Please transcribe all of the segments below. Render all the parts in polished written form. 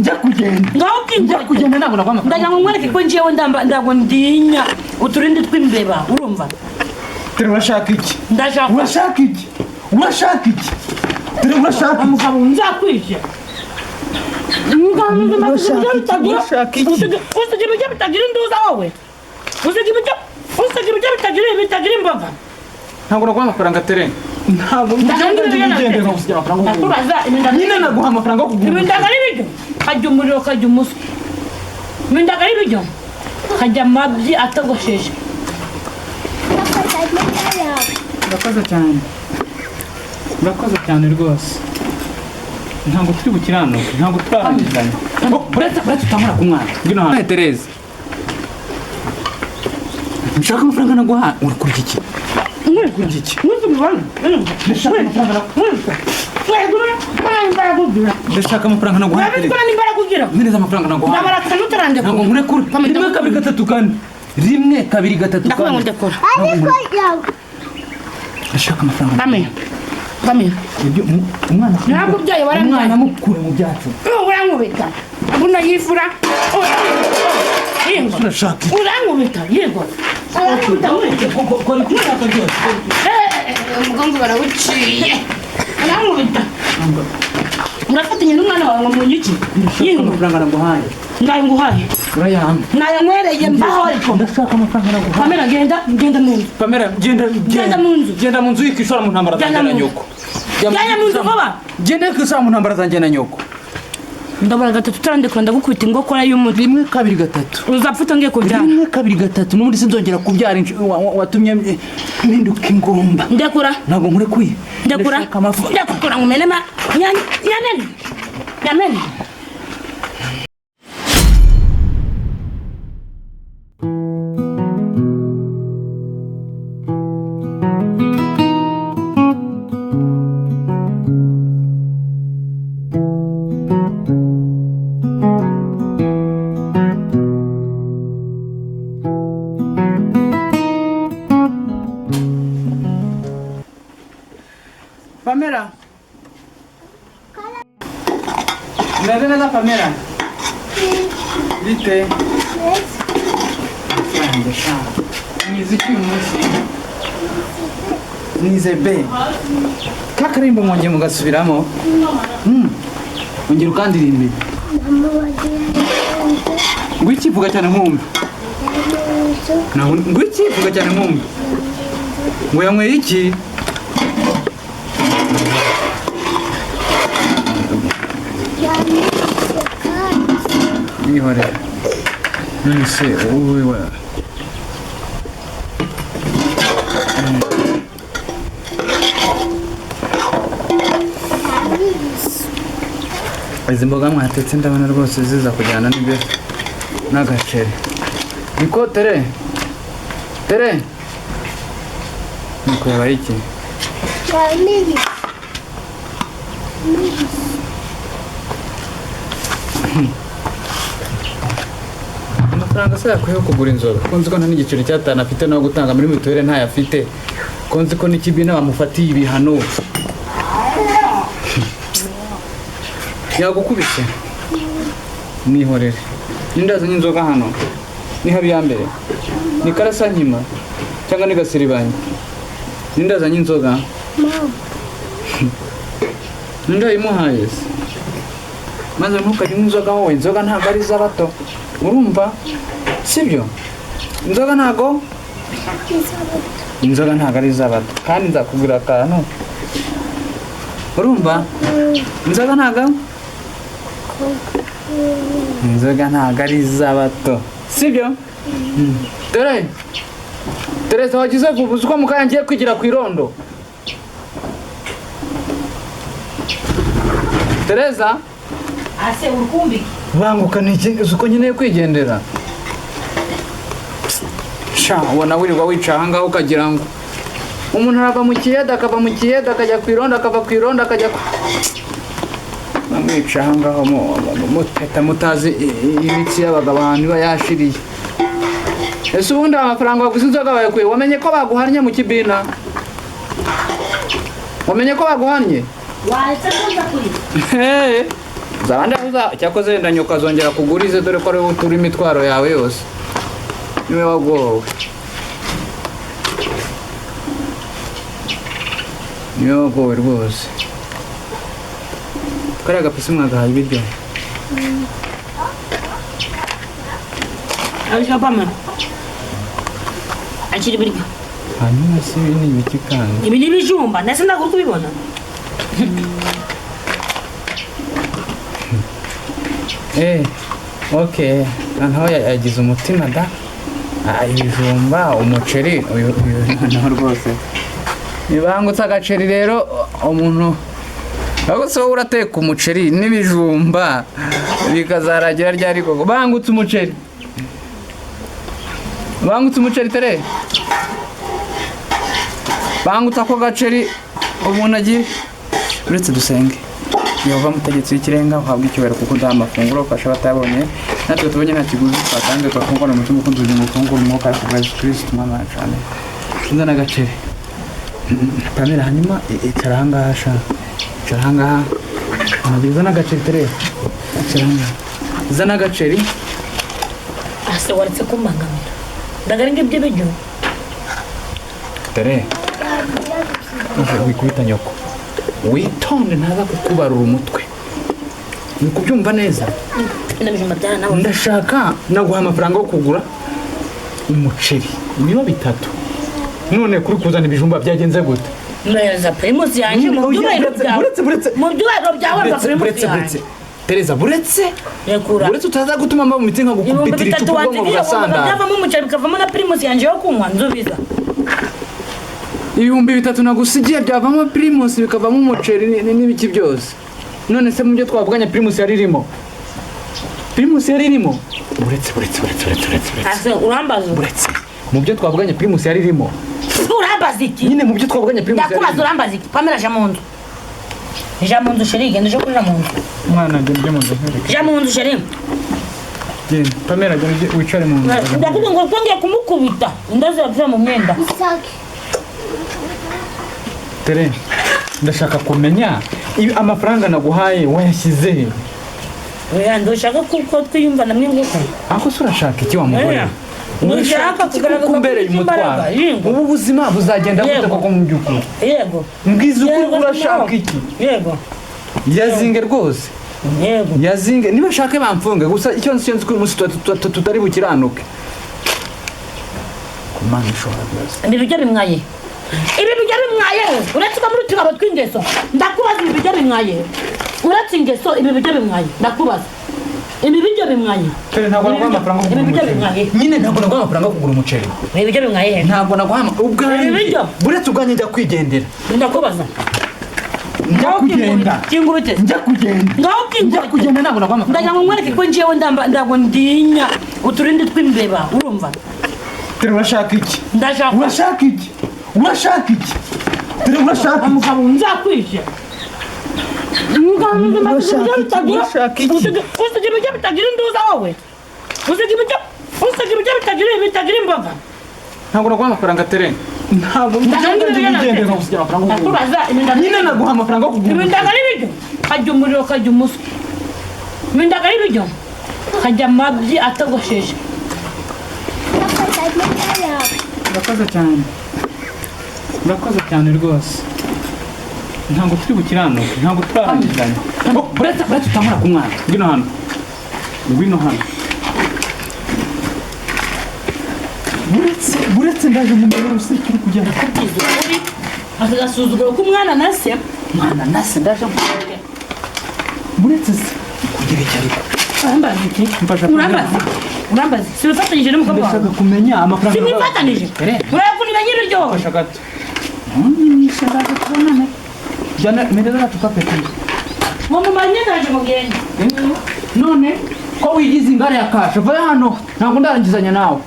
Njya kugenda. Ngaho Njya kingura. kugenda, ntabwo naguha amafaranga. Ndagira ngo nkwereke ko njyewe ndamba, ntabwo ndinya uturindi tw'imbeba, urumva? Tere, urashaka iki? Ndashaka. Urashaka iki? Urashaka iki? Tere, urashaka iki? Umugabo nzakwishe. Urashaka iki? Urashaka iki? Usiga ibiryo bitagira induza wowe, usiga ibiryo, usiga ibiryo bitagira imboga. Ntabwo naguha amafaranga, Tere, ntabwo ngenda. Ngigendera, nkagusigira amafaranga yo kugura. Ndakubaza ibintu. Nyine naguha amafaranga yo kugura. Ibindaga ari ibiryo, hajya umuriro, kajya umuswa. Ibindaga ari ibiryo, hajya amabyi atogosheje. Urakoze cyane, urakoze cyane rwose. Ntabwo turi bukiranuke, ntabwo turarangizanya. Uretse utamara ku mwana. Ngwino hano, Tereza. Nshaka amafaranga naguha. Uri kurya iki? Uri kurya iki? Ndashaka amafaranga naguha, Tereza. Mpereza amafaranga naguha. Ntabwo nkurekura. Rimwe, kabiri, gatatu, kane. Rimwe, kabiri, gatatu, Ndakubwira ngo kane. ndekura. Ndashaka amafaranga. Pamela, Pamela. Ibyo umwana. Narakubyaye, warambyaye. Umwana mukure mu byacu. Urankubita buno yifura. Yego. Urashaka iki? Urankubita, yego, urankubita nkubita. Kora icyo ushaka byose. Umugongo barawuciye. Urankubita, urafatanya n'umwana wawe ngo munyiki. Yego. Amafaranga naguhaye. Ngayo nguhaye. Urayampa? Nayanywereye mbaho ariko. Ndashaka amafaranga naguhaye. Pamela, genda, genda mu nzu. Pamela, genda. Genda mu nzu. Genda mu nzu, yikishora mu ntambara Genda zanjye na mu nzu. nyoko. Genda mu nzu vuba. Genda, yikishora mu ntambara zanjye na nyoko. Ndabona gatatu utarandekura, ndagukubita ingokora y'umutwe. Rimwe, kabiri, gatatu. Uzapfa utongeye kubyara. Rimwe, kabiri, gatatu. N'ubundi sinzongera kubyara. Watumye mpinduka ingumba. Ndekura. Ntabwo nkurekuye. Ndekura. Ndashaka amafaranga. Ndekura ngumenema nyamene nyamene. Pamela, umeze neza, Pamela? Bite? Amafaranga sha. Mwize iki uyu munsi? Mwize be kakarimbo, mwongeye mugasubiramo. Ongera ukandirimbe. Ngwiki? Vuga cyane nkumve. Ngwiki? Vuga cyane nkumve. Ngo yanyweye iki? Mwihorere. None se wowe wa izi mboga mwatetse, ndabona rwose ziza kujyana n'ibyo n'agaceri. Niko Tere, Tere, niko yabaye iki? Amafaranga se yakwiye kugura inzoga, ko nzi ko nta n'igiceri cy'atanu afite no gutanga muri mituweli ntayo afite, ko nzi ko n'ikibina bamufatiye ibihano? Yagukubise? Mwihorere. Ninde azanye inzoga hano? Ni Habiyambere, ni Karasankima, cyangwa ni Gasiribanya? Ninde azanye inzoga? Ninde wayimuhaye se? Maze ntukajye unywa inzoga wowe. Inzoga ntabwo ari iz'abato, urumva sibyo? Inzoga ntabwo ari iz'abato. Kandi nzakubwira akantu, urumva? Inzoga ntabwo ari iz'abato, sibyo? Dore Tereza, wagize vuba. Uzi ko mu kanya ngiye kwigira ku irondo? Tereza! Ase urukumbiki. Banguka, ni uzi ko nkeneye kwigendera sha. Ubona wirirwa wicaye ahangaha ukagira ngo umuntu arava mu kiyede, akava mu kiyede akajya ku irondo, akava ku irondo akajya ku mwica ahangaha muteta, mutazi imitsi y'abagabo ahantu iba yashiriye. Ese ubundi aya mafaranga waguze inzoga bayakuye? Wamenye ko baguhannye mu kibina? Wamenye ko baguhannye? Waretse kuza kurira. Hey, Nzaba ndahuza cyakoze wenda nyoko azongera kugurize, dore ko ari wowe utura imitwaro yawe yose, niwe wagowe, niwe wagowe rwose. Kariya gapisi mwagahaye ibiryo? Ariko pamela, akira ibiryo. Hanyuma se ibi ni ibiki kandi? Ibi ni ibijumba, ndetse ntabwo uri kubibona. Okay, noneho yagize umutima da. Ibijumba, umuceri, uyu noneho rwose bibangutse agaceri rero umuntu. Ahubwo se wowe urateka umuceri n'ibijumba bikazaragira ryari koko? Bangutse umuceri, bangutse umuceri tere, bangutse ako gaceri umuntu agiye. Uretse dusenge. Yehova mutegetsi w'ikirenga, uhabwe icyubahiro kuko uduha amafunguro, ufasha abatabonye, natwe tubonye nta kiguzi twatanze, twafungura umutima ukunze ubugingo, ufungura umwuka ariko bwa Yesu Kristo Umwami wacu, amen. Nzana agaceri. Pamela, hanyuma icara ahangaha sha, icara ahangaha. Ntabwo uzana agaceri tere, icara ahangaha, zana agaceri. Ase waretse kumbangamira, ndagarenga ibyo biryo. Tere, wikubita nyoko, witonde ntaza kukubarura umutwe. Ni kubyumva neza? Bino bijumba byaranaboze. Ndashaka naguha amafaranga yo kugura umuceri ibiro 3, none kuri kuzana ibijumba byagenze gute? Mpereza primus yanjye mu byubahiro byawe. Buretse, buretse. Mu byubahiro byawe mpa Buretse, primus buretse, yanjye. buretse. Tereza, buretse. Rekura. Buretse utaza gutuma mba mu mitsi Ibihumbi nkagukubitira bitatu icupa ubwonko wansigiye bugasandara. byavamo umuceri bikavamo na primus yanjye yo kunywa, nzubiza. 3000 nagusigiye byavamo primus bikavamo umuceri n'ibiki byose. None se mu byo twavuganye primus yari irimo? Primus yari irimo? Buretse, buretse, buretse, buretse, buretse, buretse. Ase urambaza. Buretse. Mu byo twavuganye primus yari irimo. Urambaza iki? Nyine mu byo twavuganye primus yari Ndakubaza irimo. urambaza iki? Pamela, ja mu nzu. Ja mu nzu sheri, genda uje kurira mu nzu. Mwana, genda ujye mu nzu nkwereke. Ja mu nzu sheri. Genda. Pamela, genda ujye wicare mu nzu. Ndakubwira ngo twongeye kumukubita, inda zirapfira mu myenda. Tere, ndashaka kumenya amafaranga naguhaye wayashyize he? Oya, ndushaka kuko twiyumva namwe nguko. Ako se urashaka iki wa mugore? Oya. Ndushaka kugaragaza ko umbereye ko ufite imbaraga. umutwaro. Yego. Ubu buzima buzagenda gute Yego. koko mu by'ukuri? Yego. Mbwiza ukuri, Yego, urashaka iki? Yego. Yazinge rwose. Yego. Yazinge, niba ashaka bamfunge gusa icyo nzi ko uyu munsi tutari bukiranuke. Ku Mana ishobora byose. Ibi biryo bimwaye. Ibi biryo bimwaye. Uretse ko muri tugabo tw'ingeso. Ndakubaza ibi biryo bimwaye. Uretse ingeso ibi biryo bimwaye. Ndakubaza. Ibi biryo bimwaye. Tere, ntabwo naguha amafaranga yo Ibi kugura biryo umuceri. bimwaye. Nyine ntabwo naguha amafaranga yo kugura umuceri. Ibi biryo bimwaye. Ntabwo naguha ubwanjye. Ibi biryo. Buretse ubwanjye njya kwigendera. Ndakubaza. Njya kugenda. Kingubite. Njya kugenda. Ngaho Njya kingubite. kugenda, ntabwo naguha amafaranga. Ndagira ngo nkwereke ko njyewe ndamba ndago ndinya uturindi tw'imbeba, urumva? Tere, urashaka iki? Ndashaka. Urashaka iki? Urashaka iki? Tere, urashaka iki? Umugabo nzakwisha. Urashaka iki? Usiga ibiryo bitagira induza wowe. Usiga ibiryo, usiga ibiryo bitagira imboga. Ntabwo naguha amafaranga Tere. Ntabwo Ndagira njya kugenda nkagusigira amafaranga yo kugura. Ndakubaza ibintu. Nyine naguha amafaranga yo kugura. Ibindaga ari ibiryo. Kajya umuriro, kajya umuswa. Ibindaga ari ibiryo. Kajya amabyi atogosheje. Urakoze cyane. Urakoze cyane rwose. Ntabwo turi bukiranuke, ntabwo turarangizanya. Buretse, buretse utangura ku mwana. Ngwino hano. Ngwino hano. Buretse, buretse ndaje mu mbere uruseke uri kugenda. Kubwiza ukuri. Akagasuzuguro k'umwana na se. Mwana na se ndaje mu mbere. Buretse se kugira icyo ariko. Urambaza iki? Mfasha. Urambaza. Urambaza. Sibifatanyije n'umukobwa wawe. Ndashaka kumenya amafaranga. Sinifatanije. Tere. Urayakunira nyir'iryo wowe. Mfasha gato. Ntunyishe ndaje kubonana. Jana mereza agacupa peti. Ngo mumanye ndaje mugende. None ko wigize ingare ya kasha, vayo hano, ntabwo ndarangizanya nawe.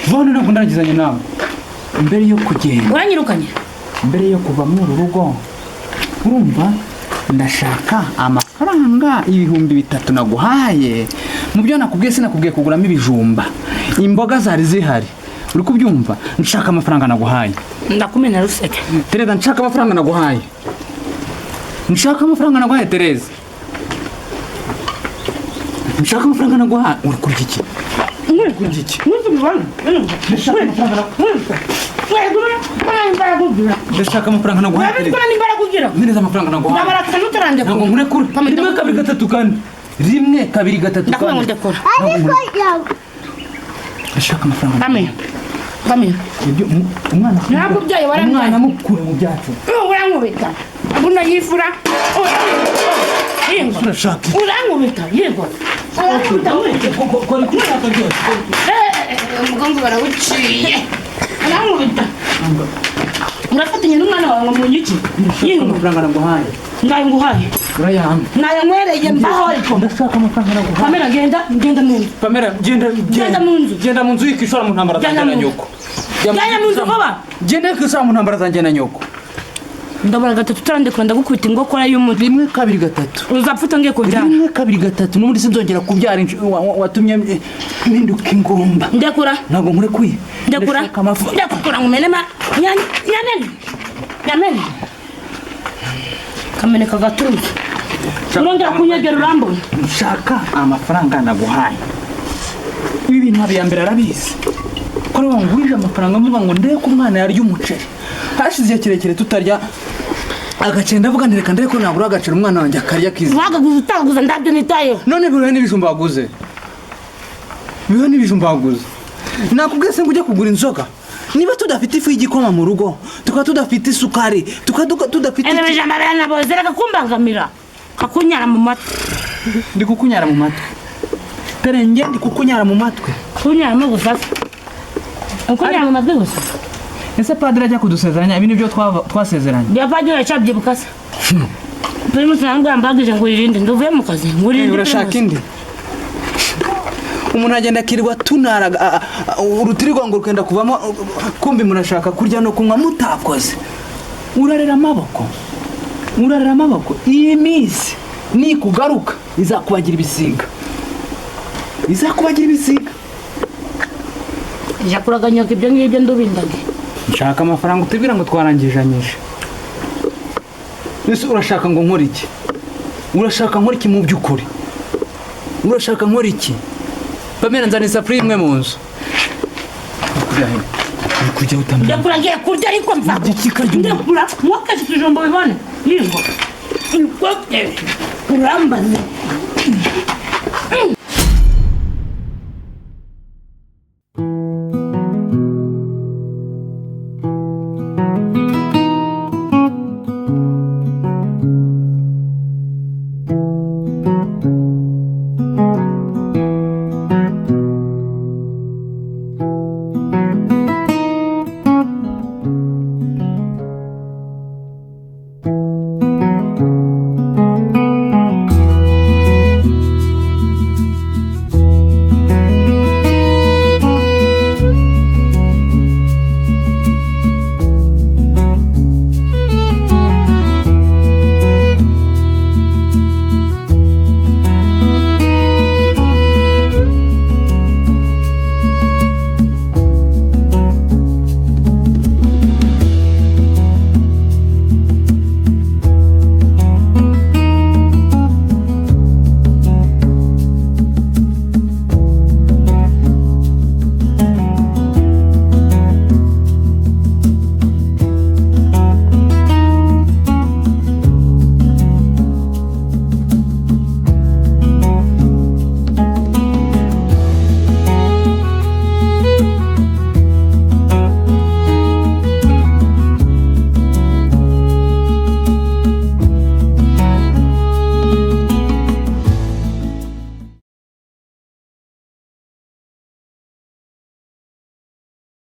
Vayo hano, ntabwo ndarangizanya nawe. Mbere yo kugenda, Uranyirukanye. mbere yo kuva muri uru rugo, urumva ndashaka amafaranga 3000 naguhaye. Mu byo nakubwiye sinakubwiye kuguramo ibijumba, imboga zari zihari. Uri kubyumva? Nshaka amafaranga naguhaye. Ndakumena ruseke. Tereza, nshaka amafaranga naguhaye. Nshaka amafaranga naguhaye Tereza. Nshaka amafaranga naguhaye. Uri kurya iki? Uri kurya iki? Ndashaka amafaranga. Ndashaka amafaranga naguhaye. Urabikora n'imbaraga ugira. Neza amafaranga naguhaye. Ndabara atanu utarandekura. Ntabwo nkurekura. Rimwe kabiri gatatu kane. Rimwe kabiri gatatu Ndakubwira ngo kane. ndekura. Ndashaka amafaranga. Pamela. Pamela. Ibyo umwana. Nakubyaye warambyaye. Umwana mukure mu byacu. Urankubita. Buno yifura. Yego. Urashaka iki? Urankubita. Yego. Urankubita nkubita. Kora icyo ushaka byose. Umugongo barawuciye. Urankubita. Urafatanya n'umwana wawe ngo munyiki. Ndashaka amafaranga naguhaye. Ngayo nguhaye. Urayampa. Nayanywereye mbaho ariko. Ndashaka amafaranga naguhaye. Pamela genda, genda mu nzu. Pamela genda. Genda mu nzu. Genda mu nzu yikishora mu ntambara Genda zanjye na mu nzu. nyoko. Genda mu nzu vuba. Genda yikishora mu ntambara zanjye na nyoko. Ndabara gatatu utarandekura ndagukubita ingokora y'umutwe. Rimwe kabiri gatatu. Uzapfa utongeye kubyara. Rimwe kabiri gatatu n'ubundi sinzongera kubyara watumye mpinduka ingumba. Ndekura. Ntabwo nkurekuye. Ndekura. Ndashaka amafaranga. Ndekura ngumene ma. Nyamene. Nyamene. Kameneka gatuza. Urongera kunyegera urambona. Nshaka amafaranga naguhaye. Ibi bintu Habiyambere arabizi. Ko ariwe wangurije amafaranga mvuga ngo ndebe ko umwana yarya umuceri. Hashize igihe kirekire tutarya agaceri, ndavuga nti reka ndebe ko nagura agaceri umwana wanjye akarya akiza. Wagaguza utaguza ndabyo nitayeho. None bihuye n'ibijumba waguze. Bihuye n'ibijumba waguze. Nakubwiye se ngo ujye kugura inzoga. Niba tudafite ifu y'igikoma mu rugo, tukaba tudafite isukari, tukaba tudafite Ene bijamba biranaboze reka kumbangamira. Kakunyara mu matwi. Ndi kukunyara mu matwi. Tere njye ndi kukunyara mu matwi. Kunyara mu gusa. Kunyara mu matwi gusa. Ese padiri ajya kudusezeranya ibi nibyo twasezeranye? Bya padiri aracabyibuka se. Primus ntabwo yambagije ngo urinde nduvuye mu kazi. Ngurinde. Urashaka indi? Umuntu agenda akirirwa tunara urutirigongo rukenda kuvamo, kumbi murashaka kurya no kunywa mutakoze. Urarera amaboko. Urarera amaboko. Iyi minsi nikugaruka izakubagira ibisiga. Izakubagira ibisiga. Jya kuraganyoka ibyo ngibyo ndubindage. Nshaka amafaranga utubwira ngo twarangijanyije. Ese urashaka ngo nkore iki? Urashaka nkore iki mu by'ukuri? Urashaka nkore iki? Pamela nzana isafuriya imwe mu nzu. Kujya utamenya. Ndekura ngiye kurya ariko mva. Ndekura mwokeje ikijumba ubibone. Yego. Urambaze.